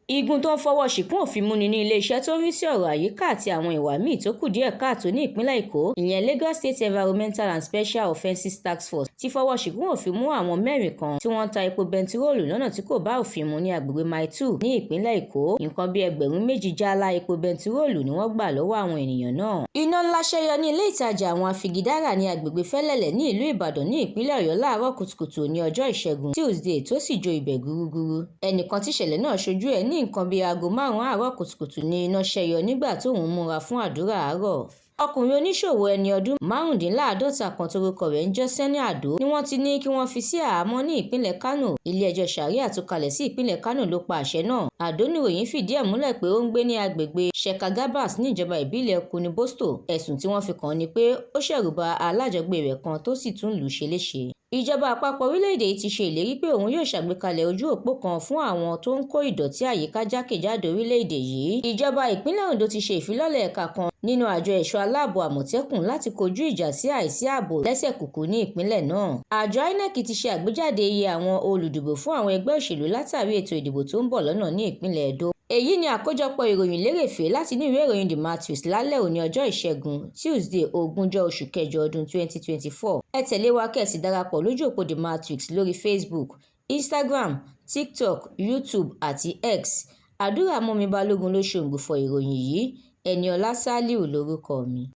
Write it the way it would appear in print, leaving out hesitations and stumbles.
Igun tó ń fọwọ́ ṣìkún òfin múni ní iléeṣẹ́ tó ń rí sí ọ̀rọ̀ àyíká àti àwọn ìwà míì tó kù díẹ̀ káàtó ní ìpínlẹ̀ Èkó, ìyẹn Lagos State Environmental and Special Offences Task Force, ti fọwọ́ ṣìkún òfin mú àwọn mẹ́rin kan tí wọ́n ń ta epo bẹntiróòlù lọ́nà tí kò bá òfin mu ní agbègbè Mile 2 ní ìpínlẹ̀ Èkó. Nǹkan bíi 2,000 jálá epo bẹntiróòlù ni wọ́n gbà lọ́wọ́ àwọn ènìyàn náà. Iná ńlá ṣẹ́yọ ní ilé ìtajà àwọn afigidára ní agbègbè Fẹ́lẹ́lẹ̀ ní ìlú Ìbàdàn ní ìpínlẹ̀ Ọ̀yọ́ láàárọ̀ kùtùkùtù òní ọjọ́ Ìṣẹ́gun, Tuesday, tó sì jó ibẹ̀ gúrúgúrú. Ẹnìkan tíṣẹ̀lẹ̀ náà ṣojú ẹ̀ ní nǹkan bíi aago 5 àárọ̀ kùtùkùtù ni iná ṣẹ́yọ nígbà tóun ń múra fún àdúrà àárọ̀. Ọkùnrin oníṣòwò ẹni ọdún 45 kan tórúkọ rẹ̀ ń jẹ́ Sani Ado ni wọ́n ti ní kí wọ́n fi sí àhámọ́ ní ìpínlẹ̀ Kánò. Ilé-ẹjọ́ Sharia tó kalẹ̀ sí ìpínlẹ̀ Kánò ló pa àṣẹ náà. Ado níròyìn fìdí ẹ̀ múlẹ̀ pé ó ń gbé ní agbègbè Sheka Gabas níjọba ìbílẹ̀ Kunubosto. Ẹ̀sùn tí wọ́n fi kàn án ni pé ó ṣẹ̀rùba alájọgbé rẹ̀ kan tó sì tún lù ú ṣeléṣe. Ìjọba àpapọ̀ orílẹ̀-èdè yìí ti ṣe ìlérí pé òun yóò ṣàgbékalẹ̀ ojú òpó kan fún àwọn tó ń kó ìdọ̀tí àyíká jákèjádò orílẹ̀-èdè yìí. Ìjọba ìpínlẹ̀ Ondo ti ṣe ìfilọ́lẹ̀ ẹ̀ka kan nínú àjọ ẹ̀ṣọ́ aláàbò Àmọ̀tẹ́kùn láti kojú ìjà sí àìsí ààbò lẹ́sẹ̀kùkú ní ìpínlẹ̀ náà. Àjọ INEC ti ṣe àgbéjáde iye àwọn olùdìbò fún àwọn ẹgbẹ́ òṣèlú látàrí ètò ìdìbò tó ń bọ̀ lọ́nà ní ìpínlẹ̀ Ẹdó. Èyí ni àkójọpọ̀ ìròyìn lérèfé láti inú ìwé ìròyìn The Matrix lálẹ́ òní ọjọ́ Ìṣẹ́gun, Tuesday, ogúnjọ́ oṣù kẹjọ ọdún 2024. Ẹ tẹ̀lé wa kẹ́ ẹ sì darapọ̀ lójú òpó The Matrix lórí Facebook, Instagram, TikTok, YouTube àti X. Àdúràmọ́mi Balógun ló ṣe òǹgbùfọ̀ ìròyìn yìí. Ẹniọlá Sálíù lórúkọ mi.